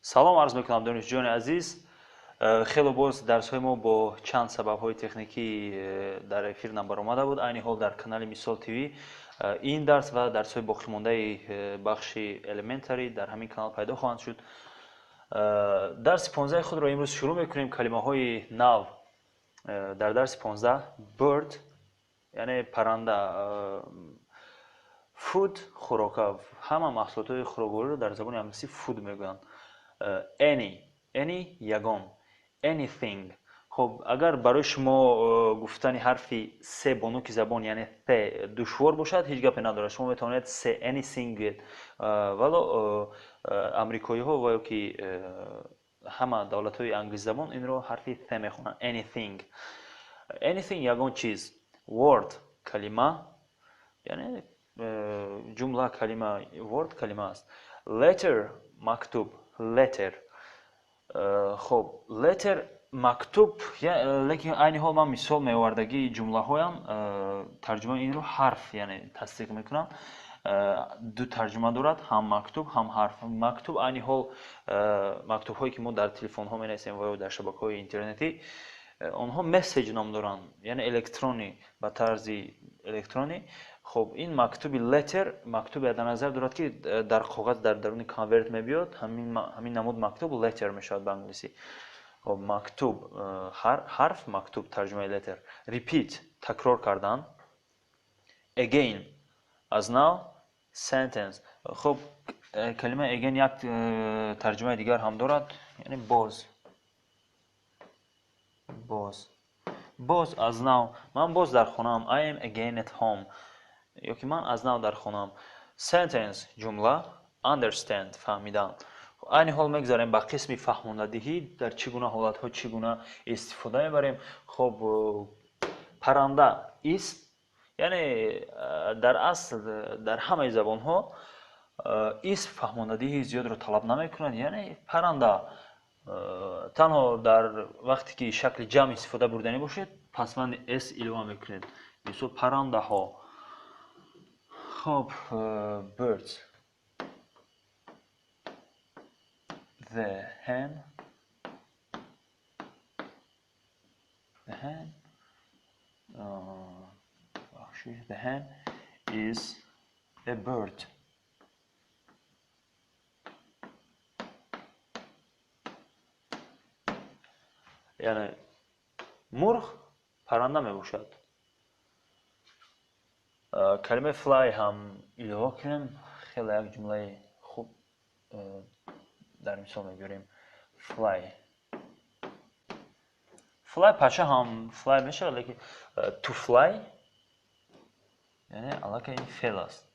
Салом арз мекунам, донишҷӯёни азиз. Хело боз дарсҳои мо бо чанд сабабҳои техникӣ дар эфир набаромада буд. Айни ҳол дар канали Мисол ТВ ин дарс ва дарсҳои боқимондаи бахши Elementary дар ҳамин канал пайдо хоҳанд шуд. Дарси 15 худро имрӯз шурӯъ мекунем. Калимаҳои нав дар дарси 15: bird, яъне парранда, food, хӯрока. Ҳама маҳсулотҳои хӯроквориро дар забони англисӣ food мегӯянд. Any, any ягон, anything. Хуб, агар барои шумо гуфтани ҳарфи с бо нуки забон, яъне т, душвор бошад, ҳеҷ гапе надорад, шумо метавонед с, anything гӯед. Вало амрикоиҳо ва ё ки ҳама давлатҳои англисзабон инро ҳарфи т мехонанд. Anything, anything, ягон чиз. Word, калима, яъне ҷумла, калима, word калима аст. Letter, мактуб, letter. Хуб, letter, мактуб, лекин айни ҳол ман мисол меовардагии ҷумлаҳоям тарҷумаи инро ҳарф, яъне тасдиқ мекунам. Ду тарҷума дорад: ҳам мактуб, ҳам ҳарф. Мактуб айни ҳол мактубҳое ки мо дар телефонҳо менависем ва ё дар шабакаҳои интернетӣ, онҳо месседж ном доранд, яъне электронӣ, ба тарзи электронӣ. Хуб, ин мактуби letter мактубе дар назар дорад, ки дар коғаз, дар даруни конверт мебиёд. Ҳамин намуд мактуб letter мешавад ба англисӣ. Хуб, мактуб, ҳарф, мактуб, тарҷумаи letter. Repeat, такрор кардан. Again, аз нав. Sentence. Хуб, калимаи again як тарҷумаи дигар ҳам дорад, яъне боз, боз, боз, аз нав. Ман боз дар хонаам, I am again at home, ё ки ман аз нав дар хонаам. Sentence, ҷумла. Understand, фаҳмидан. Айни ҳол мегузарем ба қисми фаҳмондадиҳӣ, дар чӣ гуна ҳолатҳо чӣ гуна истифода мебарем. Хуб, парранда, исм, яъне дар асл дар ҳамаи забонҳо исм фаҳмондадиҳии зиёдро талаб намекунад, яъне парранда. Танҳо дар вақте ки шакли ҷамъ истифода бурданӣ бошед, пасванди с илова мекунед, мисол паррандаҳо. Хуб, birds. The hen, the hen, the hen is a bird. Яъне мурғ парранда мебошад. Калимаи fly ҳам илова кунем, хеле як ҷумлаи хуб дар мисол мебиёрем. Fly, fly, паша ҳам fly мешавад, лекин to fly яъне аллакай ин феъл аст.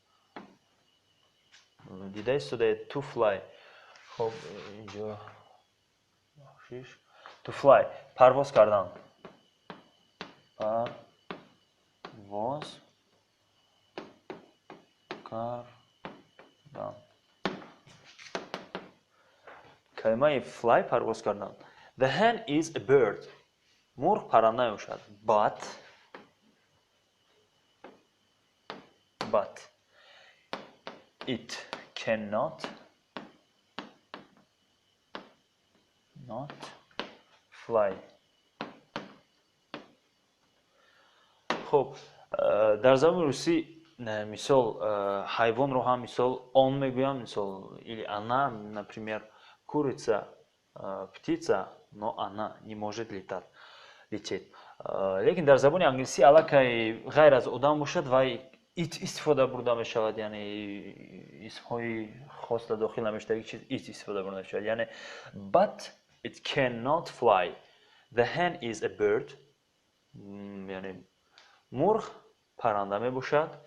Дида истодаед, to fly. Хуб, инҷо бахшиш, to fly, парвоз кардан, парвоз кардан. Калимаи fly, парвоз кардан. The hen is a bird, мурғ парранда мебошад. But it cannot not fly. Хуб, дар забони русӣ мисол ҳайвонро ҳам мисол он мегӯянд, мисол или она, например, курица, птица, но она не может летать, лететь. Лекин дар забони англисӣ аллакай ғайр аз одам бошад, вай it истифода бурда мешавад, яъне исмҳои хос дар дохил намешуда, чиз it истифода бурда мешавад, яъне but it cannot fly. The hen is a bird, яъне мурғ парранда мебошад.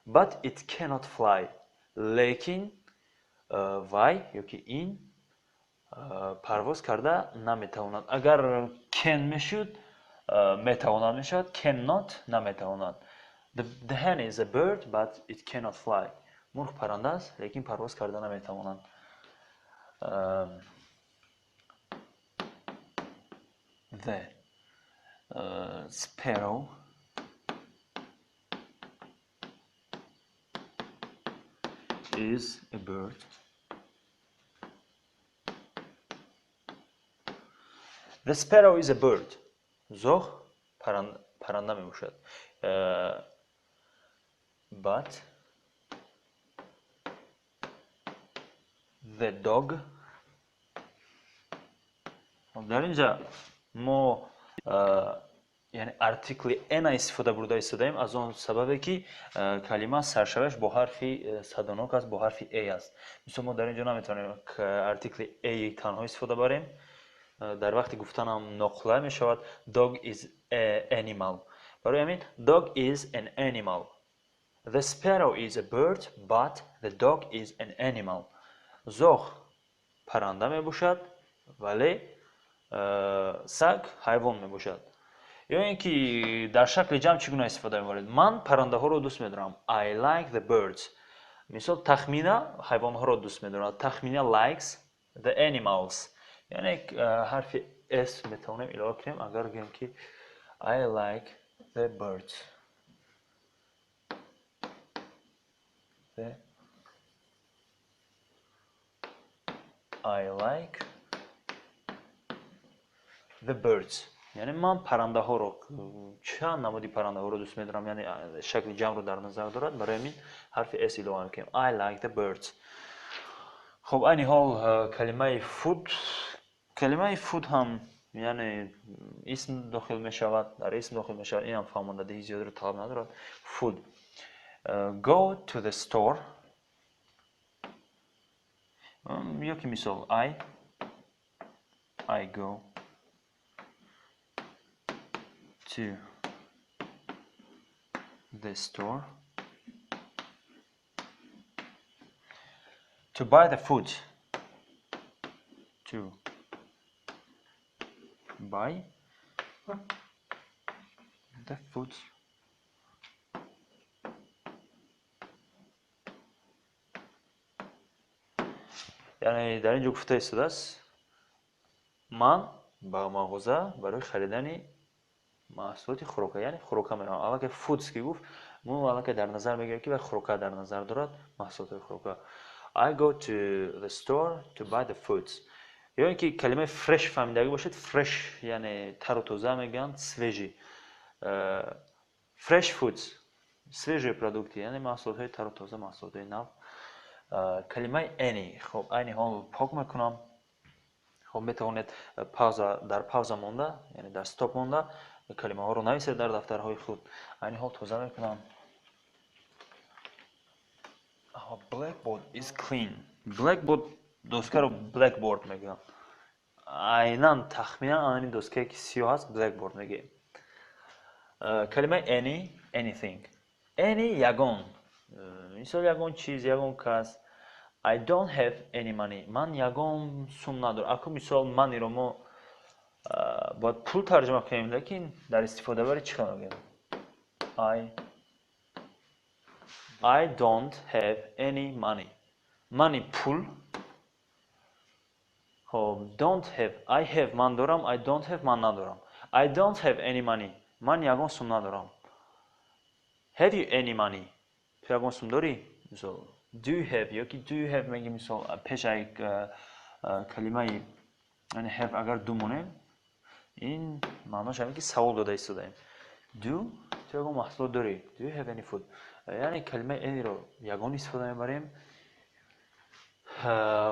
But it cannot fly, лекин вай ёки ин парвоз карда наметавонад. Агар can мешуд, метавонад мешавад, cannot, наметавонад. The hen is a bird, but it cannot fly. Мурғ парранда аст, лекин парвоз карда наметавонад. The sparrow is a bird. The sparrow is a bird. Зоғ парранда мебошад. But the dog. Дар инҷа мо яъне артикли an истифода бурда истодаем аз он сабабе ки калима саршавиаш бо ҳарфи садонок аст, бо ҳарфи a аст. Мисол мо дар инҷо наметавонем артикли a танҳо истифода барем. Дар вақти гуфтанам ноқулай мешавад. Dog is a animal. Барои ҳамин dog is an animal. The sparrow is a bird, but the dog is an animal. Зоғ парранда мебошад, вале саг ҳайвон мебошад. Ё ин ки дар шакли ҷамъ чӣ гуна истифода мебаред? Ман паррандаҳоро дӯст медорам. I like the birds. Мисол Тахмина ҳайвонҳоро дӯст медорад. Тахмина likes the animals. Яъне ҳарфи s метавонем илова кунем, агар гӯем ки I like the birds. I like the birds. Яъне ман паррандаҳоро, чанд намуди паррандаҳоро дӯст медорам, яъне шакли ҷамъро дар назар дорад, барои ҳамин ҳарфи s илова мекунем. I like the birds. Хуб, айни ҳол калимаи food, калимаи food ҳам яъне исм дохил мешавад, дар исм дохил мешавад, ин ҳам фаҳмондадиҳии зиёдро талаб надорад. Food. Go to the store. Ё ки мисол I go to the store to buy the food. To buy the food. Яъне дар ин ҷо гуфта истодааст, ман ба мағоза барои харидани маҳсулоти хӯрока, яъне хӯрока меравам. Аллакай foods ки гуфт, мо аллакай дар назар мегирем ки вай хӯрока дар назар дорад, маҳсулоти хӯрока. I go to the store to buy the foods. Ё ин ки калимаи fresh фаҳмидагӣ бошад, fresh яъне тару тоза мегӯянд, свежий. Fresh foods, свежие продукты, яъне маҳсулотҳои тару тоза, маҳсулотҳои нав. Калимаи any. Хуб, айни ҳол пок мекунам. Хуб, метавонед пауза, дар пауза монда, яъне дар стоп монда калимаҳоро нависед дар дафтарҳои худ. Айни ҳол тоза мекунам. Blackboard is clean. Blackboard доскаро blackboard мегӯям. Айнан тахминан ани доскае ки сиёҳ аст blackboard мегӯем. Калимаи any, anything. Any ягон. Мисол ягон чиз, ягон кас. I don't have any money. Ман ягон сум надорам. Аку мисол money-ро мо бояд пул тарҷума кунем, лекин дар истифодабарӣ чӣ хел мегӯем? I don't have any money. Money пул. Хоб, don't have, I have ман дорам, I don't have ман надорам. I don't have any money. Ман ягон сум надорам. Have you any money? Ту ягон сум дорӣ? Мисол, do you have ё ки do you have мегӯем, мисол пеш аз калимаи яъне have агар do монем, ин маънош ҳамин ки савол дода истодаем. Do ту ягон маҳсулот дорӣ? Do you have any food? Яъне калимаи any-ро ягон истифода мебарем.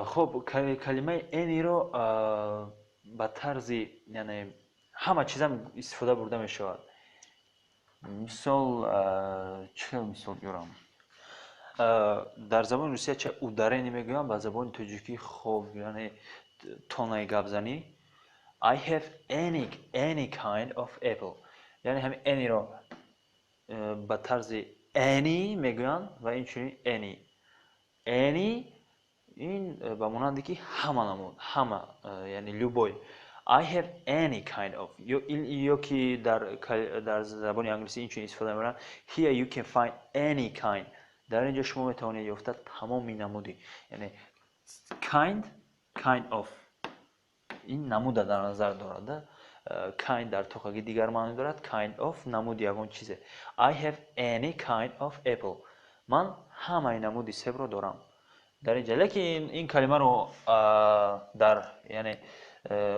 Хуб, калимаи any-ро ба тарзи яъне ҳама чизам истифода бурда мешавад. Мисол чӣ хел мисол биёрам? Дар забони русия ча ударение мегӯям, ба забони тоҷикӣ хоб, яъне тонаи гапзанӣ. I have any kind of apple. Яъне ҳамин any-ро ба тарзи any мегӯянд ва инчунин any. Any ин ба монанде ки ҳама намуд, ҳама, яъне любой. I have any kind of. Ё ки дар забони англисӣ инчунин истифода мебаранд. Here you can find any kind. Дар ин ҷо шумо метавонед ёфта тамоми намуди. Яъне kind, kind of. Ин намуда дар назар дорад. Kind дар тоқаги дигар маъно дорад. Kind of намуди ягон чизе. I have any kind of apple. Ман ҳамаи намуди себро дорам. Дар ин ҷо, лекин ин калимаро дар яъне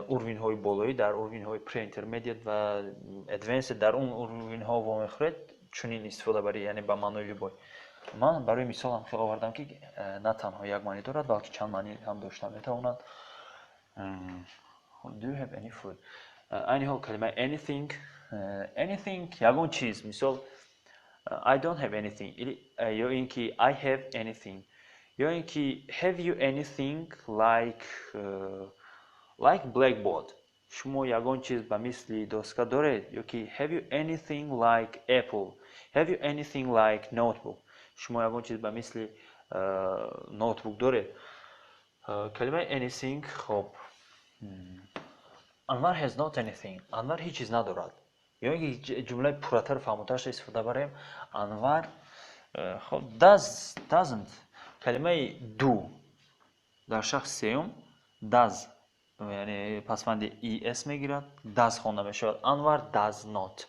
уровень ҳои болоӣ, дар уровень ҳои pre-intermediate ва advanced, дар он уровень ҳо вомехӯред чунин истифода барӣ, яъне ба маънои любой. Ман барои мисол ҳам хел овардам, ки на танҳо як маънӣ дорад, балки чанд маънӣ ҳам дошта метавонад. Do you have any food? Айни ҳол калимаи anything. Anything ягон чиз. Мисол, I don't have anything, ё ин ки I have anything, ё ин ки have you anything like blackboard? Шумо ягон чиз ба мисли доска доред? Ё ки have you anything like apple? Have you anything like notebook? Шумо ягон чиз ба мисли ноутбук доред? Калимаи anything. Хоб, Анвар has not anything. Анвар ҳеҷ чиз надорад. Ё ин ки ҷумлаи пурратару фаҳмотарашро истифода барем. Анвар, хоб, does, doesn't. Калимаи do дар шахси сеюм does, яъне пасванди es мегирад, does хонда мешавад. Анвар does not.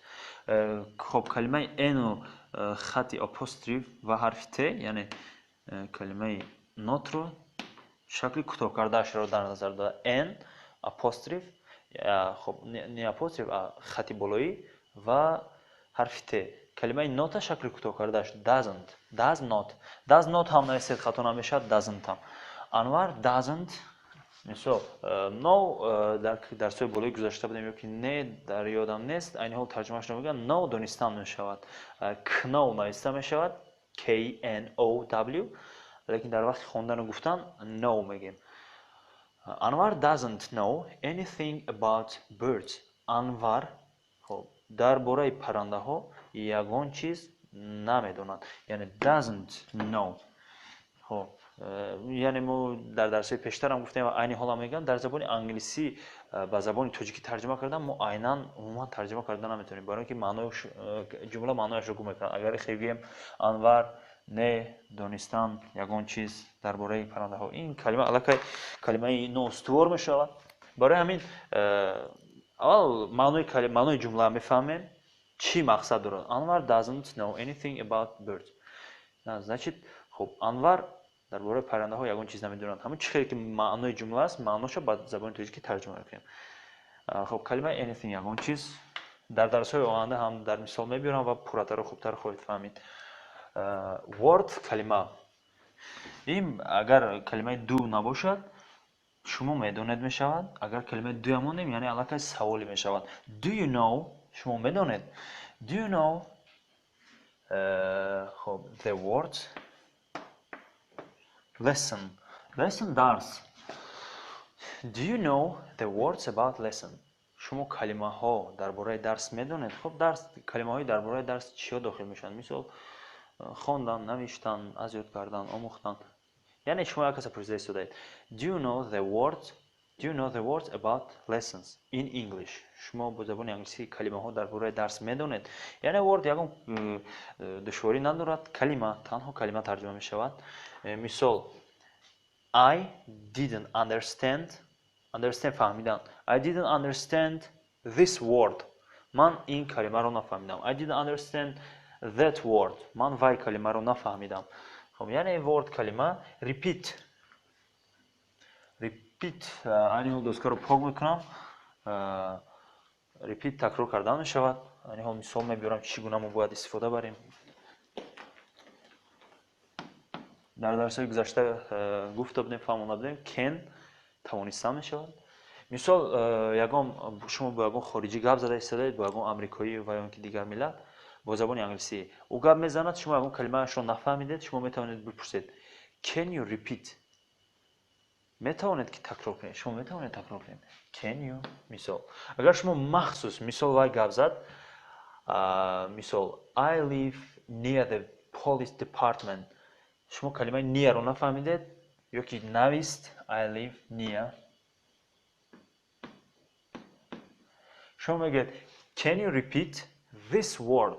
Хоб, калимаи n хати апостроф ва ҳарфи т, яъне калимаи not ро шакли кӯтоҳкардаашро дар назар дорад. N апостроф, хоб, не апостроф, а хати болоӣ ва ҳарфи т. Калимаи not а шакли кӯтоҳкардааш doesn't, does not. Does not ҳам нависед, хато намешавад, doesn't ҳам. Анвар doesn't. Мисол, know дар дарсҳои болоӣ гузашта будем ё ки не, дар ёдам нест. Айни ҳол тарҷумаашро мегӯям: know донистан мешавад. Know нависта мешавад K N O W, лекин дар вақти хондану гуфтан know мегӯем. Анвар doesn't know anything about birds. Анвар, хоб, дар бораи паррандаҳо ягон чиз намедонад, яъне doesn't know. Хоб, яъне мо дар дарсҳои пештарам гуфтем ва айни ҳолам мегӯям: дар забони англисӣ ба забони тоҷикӣ тарҷума кардан мо айнан умуман тарҷума карда наметавонем, барои ин ки маънои ҷумла маънояшро гум мекунад. Агар хел гӯем, Анвар не донистан ягон чиз дар бораи паррандаҳо, ин калима аллакай калимаи ноустувор мешавад. Барои ҳамин аввал маънои ҷумла мефаҳмем, чӣ мақсад дорад. Анвар doesn't know anything about birds, значит, хоб, Анвар дар бораи паррандаҳо ягон чиз намедонад. Ҳамон чӣ хеле ки маънои ҷумла аст, маъношо ба забони тоҷикӣ тарҷума мекунем. Хоб, калимаи anything, ягон чиз, дар дарсҳои оянда ҳам дар мисол мебиёрам ва пурратару хубтар хоҳед фаҳмид. Word, калима. Ин агар калимаи do набошад, шумо медонед мешавад. Агар калимаи do монем, яъне аллакай саволе мешавад. Do you know, шумо медонед? Do you know, хоб, the word lesson? Lesson, дарс. Do you know the words about lesson? Шумо калимаҳо дар бораи дарс медонед? Хоб, дарс, калимаҳои дар бораи дарс чиҳо дохил мешаванд? Мисол, хондан, навиштан, аз ёд кардан, омӯхтан. Яъне шумо як каса пурсида истодаед: Do you know the words about lessons in English? Шумо бо забони англисӣ калимаҳо дар бораи дарс медонед? Яъне word ягон душворӣ надорад, калима, танҳо калима тарҷума мешавад. Мисол, I didn't understand. Understand, фаҳмидан. I didn't understand this word. Ман ин калимаро нафаҳмидам. I didn't understand that word. Ман вай калимаро нафаҳмидам. Хоб, яъне word, калима. Repeat. Repeat, айни ҳол доскаро пок мекунам. Repeat такрор кардан мешавад. Айни ҳол мисол мебиёрам, чӣ гуна мо бояд истифода барем. Дар дарсҳои гузашта гуфта будем, фаҳмонда будем. Can, тавонистан мешавад. Мисол, ягон шумо бо ягон хориҷӣ гап зада истодаед, бо ягон амрикоӣ ва ё ки дигар миллат бо забони англисӣ ӯ гап мезанад, шумо ягон калимаашро нафаҳмидед, шумо метавонед бипурсед: "Can you repeat?" Метавонед ки такрор кунед? Шумо метавонед такрор кунед? Can you? Мисол, агар шумо махсус, мисол, вай гап зад, мисол, "I live near the police department", шумо калимаи near ро нафаҳмидед ё ки навист "I live near", шумо мегӯед: "Can you repeat this word?"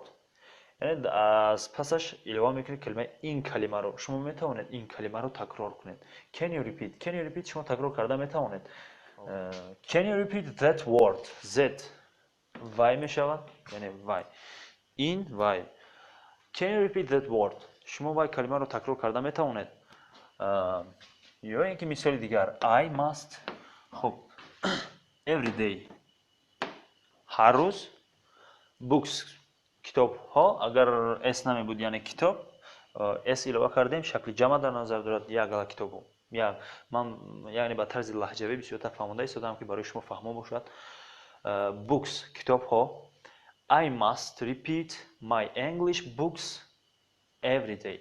Яъне аз пасаш илова мекунед калимаи ин калимаро. Шумо метавонед ин калимаро такрор кунед? Can you repeat? Can you repeat? Шумо такрор карда метавонед? Can you repeat that word? That, вай мешавад, яъне вай, ин вай. Can you repeat that word? Шумо вай калимаро такрор карда метавонед? Ё ин ки мисоли дигар, I must, хуб. Every day, ҳар рӯз. Books, китобҳо, агар s намебуд, яъне китоб, s илова кардем, шакли ҷамъ дар назар дорад, як ала китобу. Як ман, яъне ба тарзи лаҳҷавӣ бисёртар фаҳмонда истодам, ки барои шумо фаҳмо бошад. Books, китобҳо. I must repeat my English books every day.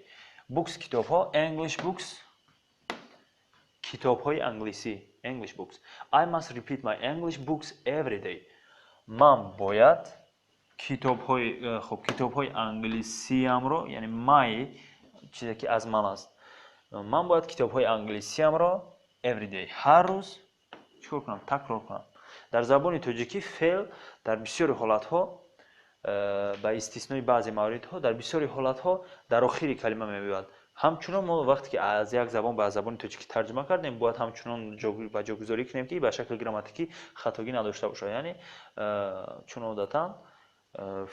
Books, китобҳо, English books, китобҳои англисӣ, English books. I must repeat my English books every day. Ман бояд китобҳои, хуб, китобҳои англисиамро, яъне my чизе ки аз ман аст, ман бояд китобҳои англисиамро every day, ҳар рӯз чикор кунам? Такрор кунам. Дар забони тоҷикӣ феъл дар бисёри ҳолатҳо, ба истиснои баъзе мавридҳо, дар бисёри ҳолатҳо дар охири калима мебиёяд. Ҳамчунон мо вақте ки аз як забон ба забони тоҷикӣ тарҷума кардем, бояд ҳамчунон ба ҷогузорӣ кунем, ки ба шакли грамматикӣ хатогӣ надошта бошад. Яъне чун одатан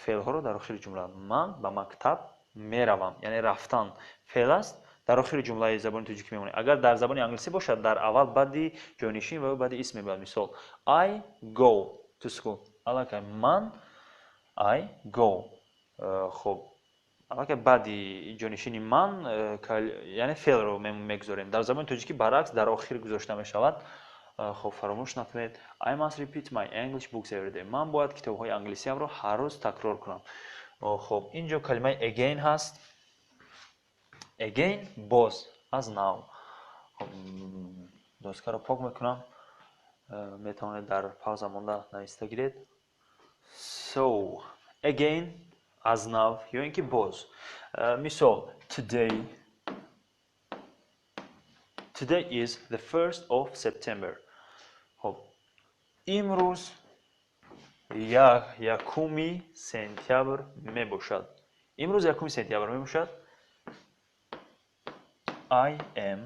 феълҳоро дар охири ҷумла, ман ба мактаб меравам, яъне рафтан феъл аст, дар охири ҷумлаи забони тоҷикӣ мемонад. Агар дар забони англисӣ бошад, дар аввал баъди ҷойнишин ва баъди исм мебояд. Мисол, I go to school. Аллакай ман, I go, хуб, аллакай баъди ҷонишини ман, яъне феълро мегузорем. Дар забони тоҷикӣ баръакс, дар охир гузошта мешавад. Хуб, фаромӯш накунед. I must repeat my English books every day. Ман бояд китобҳои англисиамро ҳар рӯз такрор кунам. Хуб, инҷо калимаи again ҳаст. Again, боз, аз нав. Хуб, доскаро пок мекунам, метавонед дар пауза монда нависта гиред. So, again, аз нав ё ин ки боз. Мисол, today is the 1st of September. Хуб, имрӯз 1 сентябр мебошад. Имрӯз 1 сентябр мебошад. I am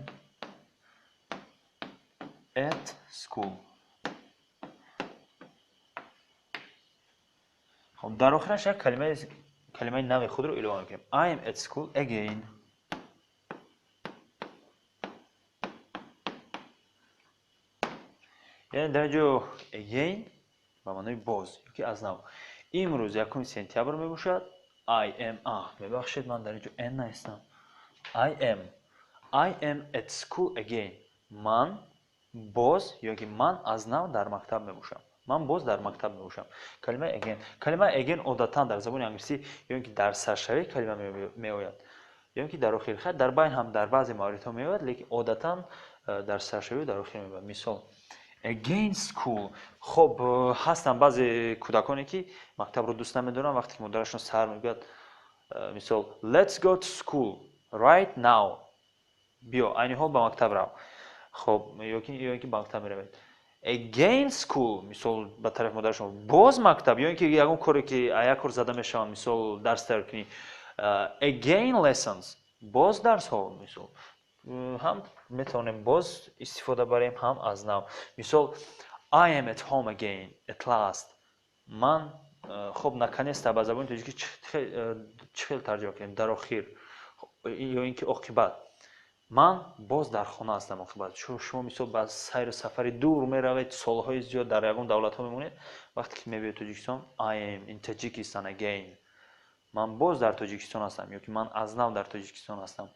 at school. Хуб, дар охираш як калимаи нави худро илова мекунем. I am at school again. Яъне дар ҷо again ба маънои боз ёки аз нав. Имрӯз 1 сентябр мебошад. I am, а, мебахшед, ман дар ин ҷо n наистам. I am at school again. Ман боз ёки ман аз нав дар мактаб мебошам. Ман боз дар мактаб мебошам. Калимаи again, калимаи again одатан дар забони англисӣ ё ин ки дар саршавии калима меояд, ё ин ки дар охир. Хайр, дар байн ҳам дар баъзе мавридҳо меояд, лекин одатан дар саршавию дар охир меояд. Мисол, again school. Хуб, ҳастанд баъзе кӯдаконе, ки мактабро дӯст намедоранд. Вақте ки модарашон саҳар мегӯяд, мисол, "Let's go to school right now", биё, айни ҳол ба мактаб рав. Хуб, ё ин ки ба мактаб меравед. Again school, мисол, ба тарафи модарашон, боз мактаб? Ё ин ки ягон коре ки як кор зада мешаванд, мисол, дарс тайёр кунӣ, again lessons, боз дарсҳо. Мисол, ҳам метавонем боз истифода барем, ҳам аз нав. Мисол, I am at home again at last. Ман, хуб, наконец-то ба забони тоҷикӣ чӣ хел тарҷума кунем? Дар охир ё ин ки оқибат. Ман боз дар хона ҳастам оқибат. Шумо, мисол, ба сайру сафари дур меравед, солҳои зиёд дар ягон давлатҳо мемонед, вақте ки мебиёед Тоҷикистон, I am in Tajikistan again, ман боз дар Тоҷикистон ҳастам ё ки ман аз нав дар Тоҷикистон ҳастам.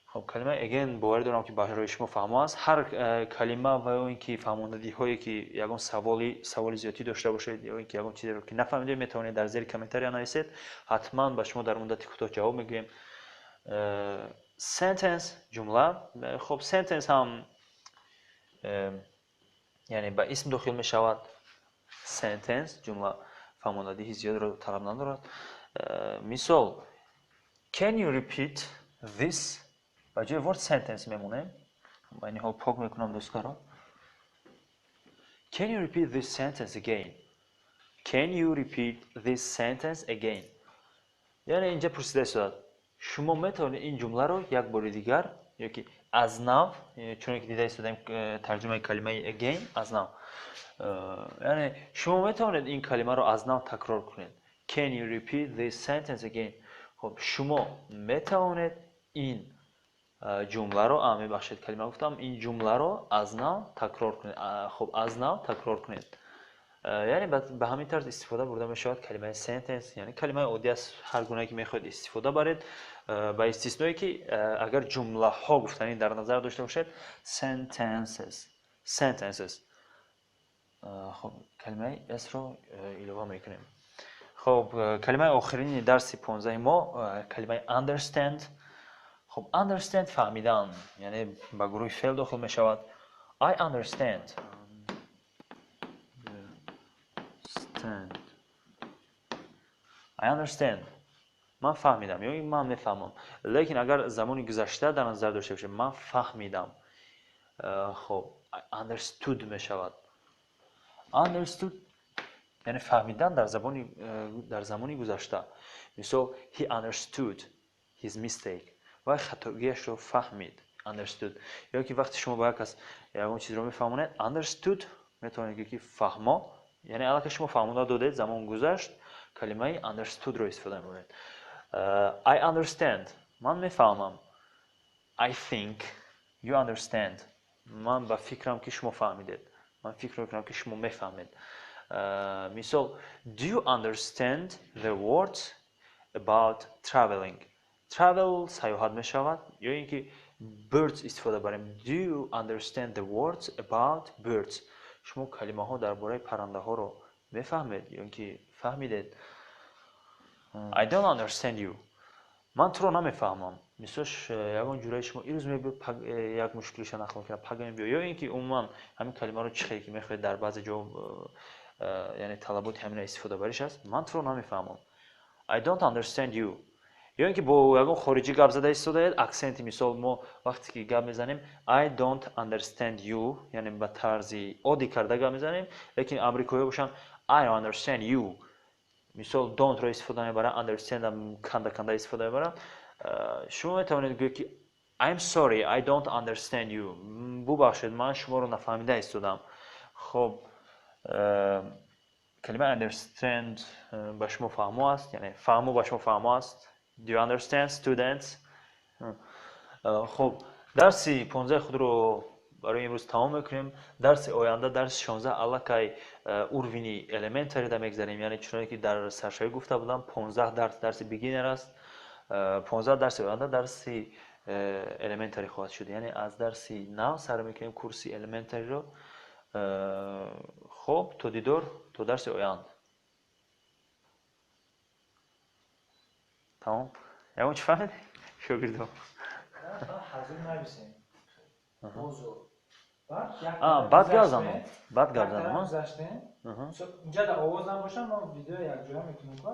Хоб, калимаи again боварӣ дорам, ки барои шумо фаҳмо аст. Ҳар калима ва ё ин ки фаҳмондадиҳое ки ягон саволи зиёдтӣ дошта бошед ё ин ки ягон чизеро ки нафаҳмидед, метавонед дар зери комментария нависед, ҳатман ба шумо дар муддати кӯтоҳ ҷавоб мегӯем. Sentence, ҷумла. Хоб, sentence ҳам яъне ба исм дохил мешавад. Sentence, ҷумла, фаҳмондадиҳи зиёдро талаб надорад. Мисол, can you repeat this, ба ҷои word sentence мемонем. Айни ҳол пок мекунам доскаро. Can you repeat this sentence again? Can you repeat this sentence again? Яъне инҷа пурсида истодад: шумо метавонед ин ҷумларо як бори дигар ёки аз нав, чуне ки дида истодаем, тарҷумаи калимаи again аз нав, яъне шумо метавонед ин калимаро аз нав такрор кунед. Can you repeat this sentence again? Хоб, шумо метавонед ин Ҷумларо, мебахшед, калима гуфтам, ин ҷумларо аз нав такрор кунед. Хуб, аз нав такрор кунед. Яъне ба ҳамин тарз истифода бурда мешавад калимаи sentence, яъне калимаи оддӣ аст, ҳар гунае ки мехоҳед истифода баред, ба истисное ки агар ҷумлаҳо гуфтанӣ дар назар дошта бошед, sentences, sentences. Хуб, калимаи s-ро илова мекунем. Хуб, калимаи охирини дарси 15 мо калимаи understand. Хуб, understand фаҳмидан, яъне ба гурӯҳи феъл дохил мешавад. I understand. I understand. Ман фаҳмидам ё ман мефаҳмам. Лекин агар замони гузашта дар назар дошта бошем, ман фаҳмидам. Хуб, I understood мешавад. Understood яъне фаҳмидан дар замони гузашта. Мисол, he understood his mistake. Вай хатогиашро фаҳмид. Understood. Ё ки вақте шумо ба як кас ягон чизро мефаҳмонед, understood метавонед гӯед ки фаҳмо, яъне аллакай шумо фаҳмонда додед, замон гузашт, калимаи understood-ро истифода мебаред. I understand. Ман мефаҳмам. I think you understand. Ман ба фикрам ки шумо фаҳмидед. Ман фикр мекунам ки шумо мефаҳмед. Мисол, do you understand the words about traveling? Travel сайёҳат мешавад, ё ин ки birds истифода барем. Do you understand the words about birds? Шумо калимаҳо дар бораи паррандаҳоро мефаҳмед ё ин ки фаҳмидед? I don't understand you. Ман туро намефаҳмам. Мисол, ягон ҷураи шумо ирӯз мебиёд, як мушкилиша нақл мекунад, пага мебиёд, ё ин ки умуман ҳамин калимаро чӣ хеле ки мехоҳед дар баъзе ҷо, яъне талаботи ҳамина истифода бариш аст. Ман туро намефаҳмам. I don't understand you. Ё ин ки бо ягон хориҷӣ гап зада истодаед, аксенти, мисол, мо вақте ки гап мезанем I don't understand you, яъне ба тарзи оддӣ карда гап мезанем, лекин амрикоиҳо бошанд I understand you. Мисол, don't-ро истифода мебаранд, understand-ам канда-канда истифода мебаранд. Шумо метавонед гӯед ки I'm sorry, I don't understand you. Бубахшед, ман шуморо нафаҳмида истодам. Хуб, калимаи understand ба шумо фаҳмо аст, яъне фаҳмо ба шумо фаҳмо аст. Do you understand, students? Хуб, дарси 15 худро барои имрӯз тамом мекунем. Дарси оянда, дарси 16, аллакай уровни elementary да мегзарем, яъне чуноне ки дар саршавӣ гуфта будам, 15 дарс дарси beginner аст. 15 дарси оянда дарси elementary хоҳад шуд, яъне аз дарси нав сар мекунем курси elementary-ро. Хуб, то дидор, то дарси оянда. Тамом. Ягон чӣ фаҳмидед, шогирдо? Ҳазур нависем. Баъд гап занам. Баъд гап занам. Гузаштем. Инҷа дар овоз набошам, ман видео якҷоя мекунем, ку.